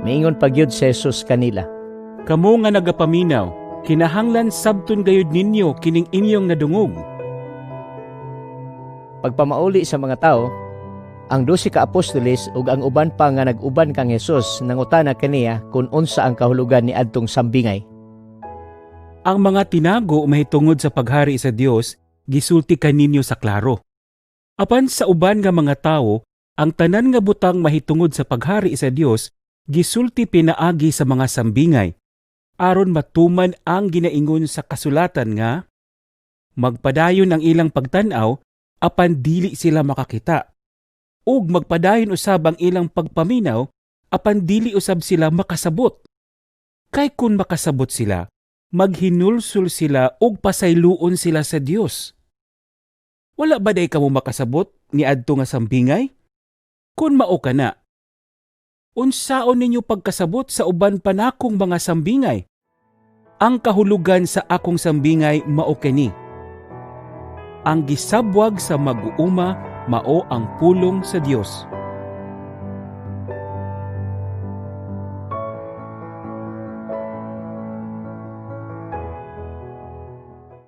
Miingon pa gyud si Jesus kanila, "Kamo nga nagapaminaw, kinahanglan sabton gayud ninyo kining inyong nadungog." Pagpamauli sa mga tawo, ang 12 ka apostoles ug ang uban pa nga nag-uban kang Jesus nangutana kaniya kung unsa ang kahulugan ni adtong sambingay. "Ang mga tinago mahitungod sa paghari sa Dios gisulti kaninyo sa klaro. Apan sa uban nga mga tawo, ang tanan nga butang mahitungod sa paghari sa Dios gisulti pinaagi sa mga sambingay, aron matuman ang ginaingon sa kasulatan nga, 'Magpadayon ang ilang pagtan-aw apan dili sila makakita, ug magpadayon usab ang ilang pagpaminaw apan dili usab sila makasabot. Kay kun makasabot sila, maghinulsol sila ug pasayloon sila sa Dios.'" Wala ba day kamo makasabot ni adto nga sambingay? Kun mao kana, unsaon ninyo pagkasabot sa uban pa nakong mga sambingay? Ang kahulugan sa akong sambingay mao kini: Ang gisabwag sa mag-uuma mao ang pulong sa Dios.